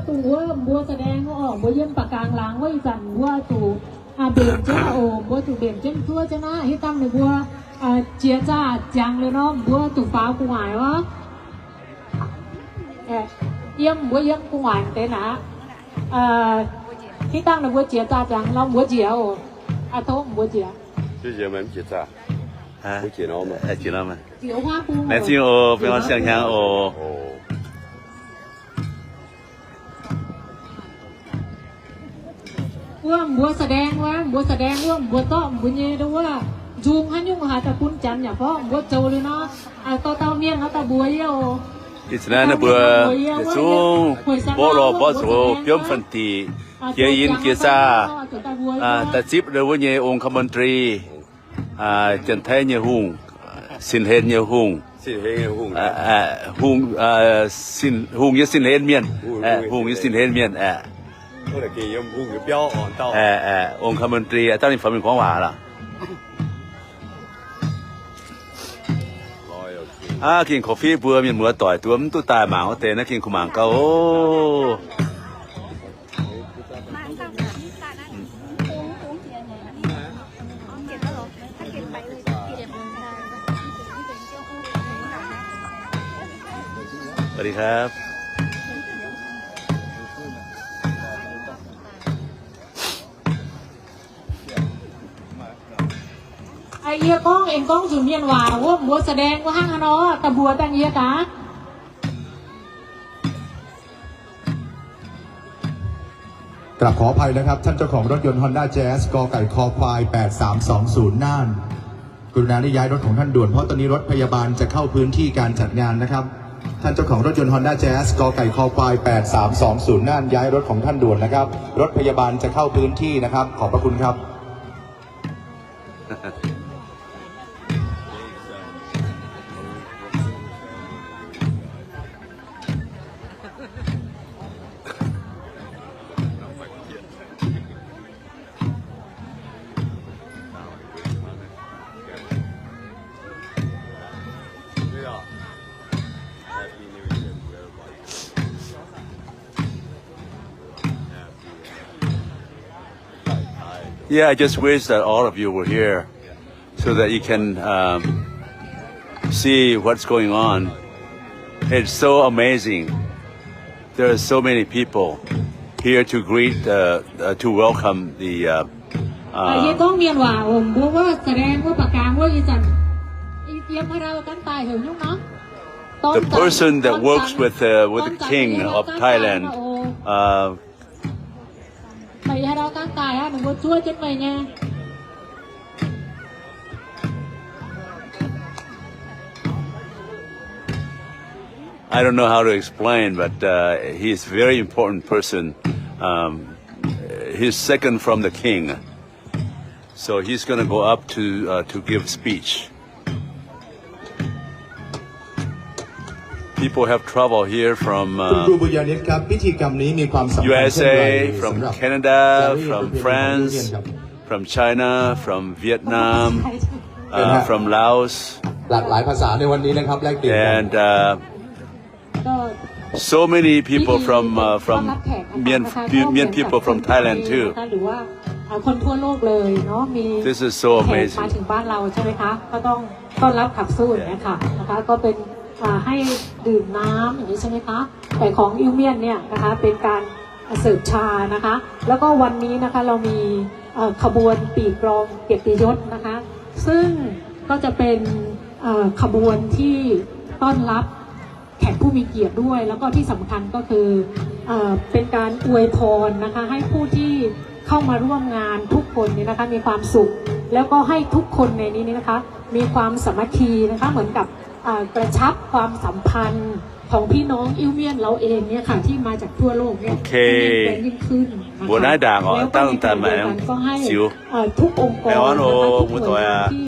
Dongh wuov mbuo แสดง oc, mbuo yiem ปากกลาง wuov ih zanc mbuo zuqc mbenc jienv oc, mbuo zuqc mbenc jienv zuov jienv aqv. Hitv dangh ninh mbuo jiex zaah ziangx liuz nor, mbuo zuqc faaux gu'nguaaic oc. Yiem mbuo yiem gu'nguaaic deix naaic. Hitv dangh ninh mbuo jiex zaah ziangx nor, mbuo njiec oc. Tov mbuo njiec. Laengz zingh oc, bieqc siang-hnyangx oc. Wuov mbuo แสดง wuov, mbuo แสดง wuov, mbuo zorqv mbuo nyei wuov nzung haaix nyungc haaix daaih bun Janx yaac fov mbuo zoux liuz nor, dorh dauh mienh nor daaih mbuox yie oc. Ih zanc naaiv mbuo yietc zungv mborqv lorh mborqv zoux biomv fanh diqc, jiex yinh jiex zaah, daaih zipv wuov nyei องคมนตรี, Janx-Taiv nyei hungh, sin-hlen nyei hungh, hungh nyei sin-hlen mienh, hungh nyei sin-hlen mienh aeqv, องคมนตรี aqv. Dangh ninh faaux mingh gorngv waac lorqc. Aav, gengh korv-fiqv mbuo mienh muoz doic duqv mv duqv daaih mangc wuov deix naaiv gengh kuh mangc gauh oc. Swadee krab. Yie gorngv, aengx gorngv nzunc mienh waac wuov mbuo แสดง wuov hnangv haaix nor daaih mbuox dangh yie gaax. กราบขออภัยนะครับ ท่านเจ้าของรถยนต์ Honda Jazz ก.ไก่ค.ควาย แปดสามสองศูนย์ น่าน กรุณาได้ย้ายรถของท่านด่วน เพราะตอนนี้รถพยาบาลจะเข้าพื้นที่การจัดงานนะครับ ท่านเจ้าของรถยนต์ Honda Jazz ก.ไก่ค.ควาย แปดสามสองศูนย์ น่าน ย้ายรถของท่านด่วนนะครับ รถพยาบาลจะเข้าพื้นที่นะครับ ขอบพระคุณครับ Yeah, I just wish that all of you were here so that you can um, see what's going on. It's so amazing. There are so many people here to greet, uh, uh, to welcome the. Uh, uh, yie gorngv mienh waac oc, mbuo wuov แสดง wuov ปากกลาง wuov ih zanc yiem haaix ndau ganh daaih heuc nyungc nor. The person that works with, uh, with the king of Thailand, uh, Meih haaix ndau ganh daaih aqv, ninh mbuo zuov jienv meih nyei. I don't know how to explain, but uh, he is a very important person. Um, he's second from the king. So he's going to go up to, uh, to give speech. People have traveled here from, uh, คุณครูบุญญาณิตครับ พิธีกรรมนี้มีความสำคัญเช่นไร U S A, from Canada, from France, from China, from Vietnam, uh, from Laos. หลากหลายภาษาในวันนี้นะครับ แลกเปลี่ยนกัน And uh, so many people from, uh, from Mien, Mien people from Thailand too. หรือว่าคนทั่วโลกเลยเนาะ มี This is so amazing. มาถึงบ้านเราใช่ไหมคะ ก็ต้องต้อนรับขับสู้อย่างเงี้ยค่ะนะคะ ก็เป็นให้ดื่มน้ำอย่างนี้ใช่ไหมคะ แต่ของอิวเมียนเนี่ยนะคะ เป็นการเสิร์ฟชานะคะ แล้วก็วันนี้นะคะ เรามีขบวนปี่กลองเกียรติยศนะคะ ซึ่งก็จะเป็นขบวนที่ต้อนรับ แขกผู้มีเกียรติด้วย แล้วก็ที่สำคัญก็คือเอ่อเป็นการอวยพรนะคะ ให้ผู้ที่เข้ามาร่วมงานทุกคนเนี่ยนะคะ มีความสุข แล้วก็ให้ทุกคนในนี้เนี่ยนะคะ มีความสามัคคีนะคะ เหมือนกับเอ่อกระชับความสัมพันธ์ของพี่น้องอิวเมียนเราเองเนี่ยค่ะ ที่มาจากทั่วโลกเนี่ย โอเค ให้แน่นแฟ้นยิ่งขึ้นนะคะ หัวหน้าด่างอ๋อ แล้วก็ในขณะเดียวกันก็ให้ ตั้งแต่แหม เอ่อทุกองค์กรนะคะ ทุกหน่วยงานที่